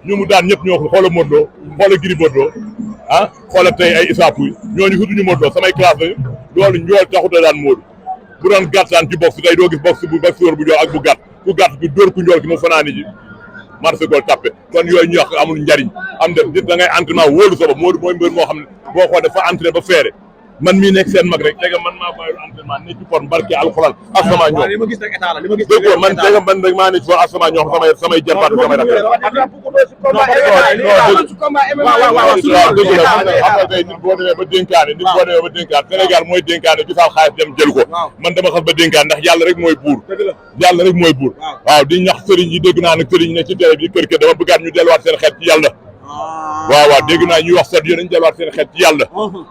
ñu mu daan ñëpp ñoo ko xoola Modou Lo xoola Gris Bordeaux ah xoola tey ay Issa Pouye ñooñu futuñu Modou Lo samay classe lañu loolu njool taxut a daan Modou bu doon gàttaan ci box tey doo gis box bu boxeur bu jox ak bu gàtt bi dóor ku njool ki mu fanaani ji marché gol tappe kon yooyu ñu wax amul njariñ am def nit da ngay entraînement wóolu sa bopp Modou mooy mbër moo xam ne boo xoolee dafa entraîné ba feere man mii nekk seen mag rek tega man maa bàyyi entraînement ne ci forme barke alxuraan ak sama ñoom li ma gis rek état la li ma gis dëgg man tega man rek maa ne ci forme ak sama ñoom samay jarbaat samay rak dëgg la xam nga tey nit boo demee ba dénkaane Sénégal mooy dénkaane gisaal xaalis dem jël ko man dama xas ba dénkaane ndax yàlla rek mooy buur waaw di ñax sëriñ yi dégg naa nag sëriñ yi ne ci télé bi kër kër dama bëggaat ñu delluwaat seen xeet ci yàlla waaw dégg naa ñuy wax sat yo nañ delluwaat seen xeet ci yàlla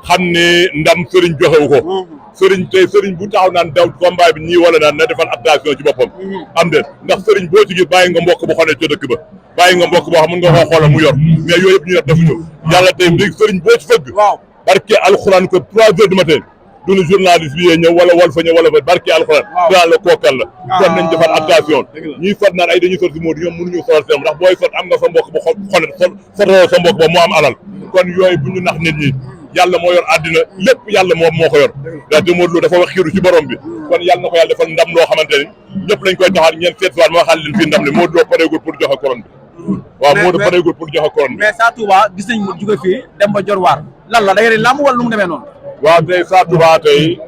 xam ne ndam sëriñ joxewu ko sëriñ bu taxaw naan daw combat bi ñii wala naan na defal attention ci boppam am de ndax sëriñ boo ci gis bàyyi nga mbokk bu xoolee ca dëkk ba bàyyi nga mbokk boo xam mën nga koo xoolal mu yor mais yooyu yëpp ñu def defuñu yàlla tey léegi sëriñ boo ci fëgg barke alxuraan ko 3 heures du matin duñu journaliste bi ñëw wala wal fa ñëw wala fa barke alxuraan daan la kookal la kon nañ defal attention ñuy sot naan ay dañuy sot si Modou ñoom mënuñu sotal seen ndax booy sot am nga sa mbokk bu xonet sotoo sa mbokk ba mu am alal kon yooyu bu ñu nax nit ñi yàlla moo yor àddina lépp yàlla moo ko yor da te Modou Lo dafa wax xiiru ci borom bi kon yàlla na ko yàlla defal ndam loo xamante ni ñëpp lañ koy taxaar ñeen seet soir moo xaal leen fii ndam li Modou Lo pareegul pour joxe couronne bi waaw Modou pareegul pour joxe couronne bi mais Sa Touba gis nañ mu jóge fii dem ba Jor waar lan la da ngeen làmb wala lu mu demee noonu waaw tey Sa Touba tey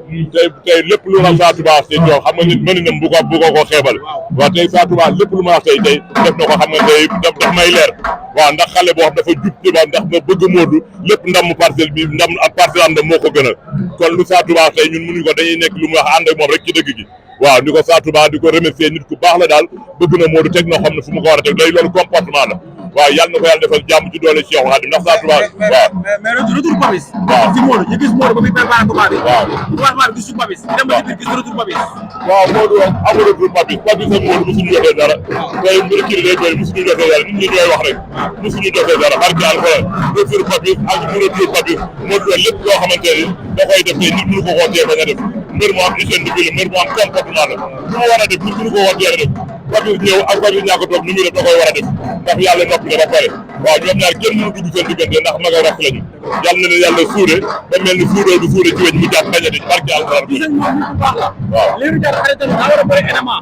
lépp lu ma Sa Touba wax tey jox xam nga nit mëninam bu ko xeebal waaw tey Sa Touba lépp lu ma wax tey def na ko xam nga tey daf may leer waaw ndax xale boo xam dafa jub Touba ndax nga bëgg Modou lépp ndam parcelle bi ndam ak parcelle am moo ko gënal kon lu Sa Touba tey ñun mënuñu ko dañuy nekk lu mu wax ànd ak moom rek ci dëgg gi waaw di ko Sa Touba di ko remercier nit ku baax la daal bëgg na Modou teg na xam ne fu mu ko war a teg loolu comportement la waaw yàlla na ko yàlla defal jàmm ci doole Cheikh Khadim ndax Sa Touba waaw mais retour Papis waaw ci Modou ñu gis Modou ba muy préparé combat bi waaw gouvernement bi gis su Papis dem ba ci biir gis retour Papis waaw Modou amul retour Papis ak Modou mosuñu jotee dara tey kii day bëri mosuñu jotee dara nit ñi ñooy wax rek mosuñu jotee dara barke alxuraan retour Papis ak mu retour Papis Modou Lo lépp loo xamante ni da koy def tey nit mënu ko koo tee bañ a def mbër mu am hygiène de vie mbër mu am comportement la lu mu war a def nit mënu ko koo tee a def Papis ñëw ak Papis ñàkk a toog nu muy def da koy war a def ndax yàlla noppi na ba pare waaw ñoom ñaar kenn mënu dugg seen diggante ndax mag ak rakk lañu yàlla na leen yàlla suude ba mel ni suudoo du suude ci weñ mu jàpp bañ a di barke alxuraan bi waaw Lirou Diane xaritam daa war a bëri MMA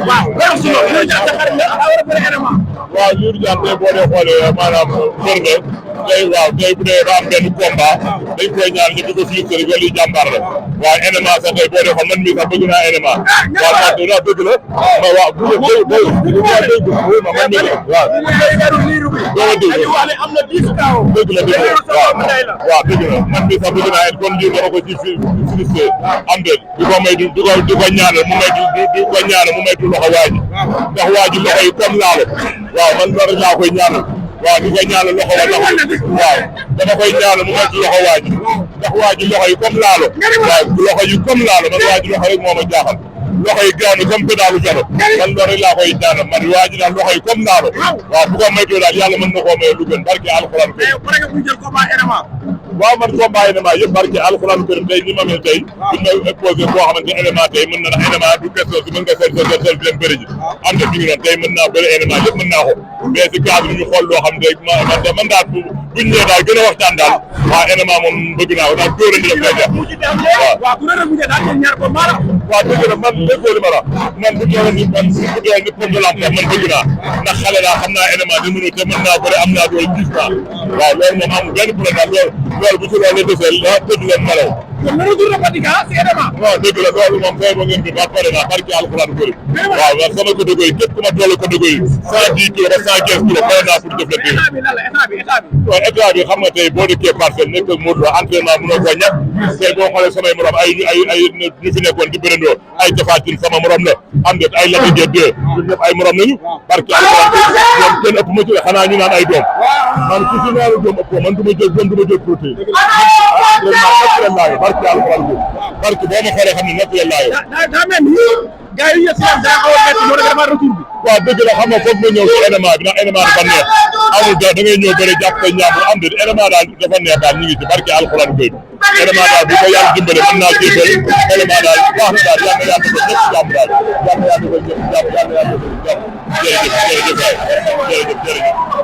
waaw loolu si loolu Lirou Diane sa xarit la daa war a bëri MMA waaw Lirou Diane tey boo dee xoolee maanaam mbër la tey waaw tey bu dee ba am benn combat dañ koy ñaan ñëpp di ko félicité wala lii jàmbaar la waaw MMA sax tey boo dee xool man mii sax bëgg naa MMA waaw man dëgg la waaw bu man mii waaw doo ma dégg waaw dëgg la man mii sax bëgg naa it kon lii dama ko ci félicité am de di ko may di ko ñaanal mu may di ko ñaanal mu may du loxo waa ji ndax waa ji loxo yi comme laalo waaw man loolu laa koy ñaanal waaw di ko ñaanal loxo wa ndax waaw dama koy ñaanal mu may du loxo waa ji ndax waa ji loxo yi comme laalo waaw loxo yi comme laalo man waa ji loxo rek moo ma jaaxal loxo yi gaaw na comme pédalu vélo man loolu rek laa koy ñaanal man waa ji daal loxo yi comme laalo waaw bu ko maytoo daal yàlla mën na koo may lu gën barke alxuraan waaw man combat élément yëpp barke alxuraan kërim tey ni ma mel tey buñ ma exposé boo xamante élément tey mën na élément du question si mën nga sol di leen bëri ji am na fi ngi noonu tey mën naa bëri élément yëpp mën naa ko mais si cadre ñu xool loo xam ne man daal buñ ñëwee daal gën a waxtaan daal waaw élément moom bëgg naa ko daal dóor a ñu def lay def waaw dëgg la man déggoo li ma la man bu toll ni man bu toll ni pomme de lampe man bëgg naa ndax xale laa xam naa élément di mënu te mën naa bëri am naa doole 10 ans waaw loolu moom amul benn problème daal loolu bu ci loolu desee la tëdd leen nelaw waaw dëgg la loolu moom fay ba ngeen bi ba pare naa barki alxuraan bëri waaw waaw sama catégorie yi képp ku ma toll catégorie 110 kilos ba 115 kilos pare naa pour def la waaw état bi xam nga tey boo dëkkee parcelle nekk ak Modou Lo entraînement mënoo ko ñàkk tey boo xoolee samay morom ay ñu fi nekkoon di bërëndoo ay Tafatine sama morom la am det ay Lac de Guiers 2 ñun ñëpp ay morom nañu barki alxuraan ñoom kenn ëpp ma ci xanaa ñu naan ay doom man ku ci naanu doom ëpp man du ma jël doom du ma jël protéine entraînement naturel laa yo barki alxuraan bi barki boo ma xoolee xam ne naturel laa yo daa mel ni gars yi yëpp daa xaw a métti moo tax dafa retour bi waaw dëgg la xam nga foog nga ñëw ci élément bi ndax élément dafa neex amul da ngay ñëw bëri jàpp sa ñaambur am de élément daal dafa neex daal ñu ngi ci barki alxuraan koy élément daal bu ko yàlla dimbale mën naa cee bëri élément daal baax na daal yàlla yàlla defal ñëpp jàmm daal yàlla yàlla defal ñëpp jàmm yàlla yàlla defal ñëpp jàmm jërëjëf jërëjëf jërëjëf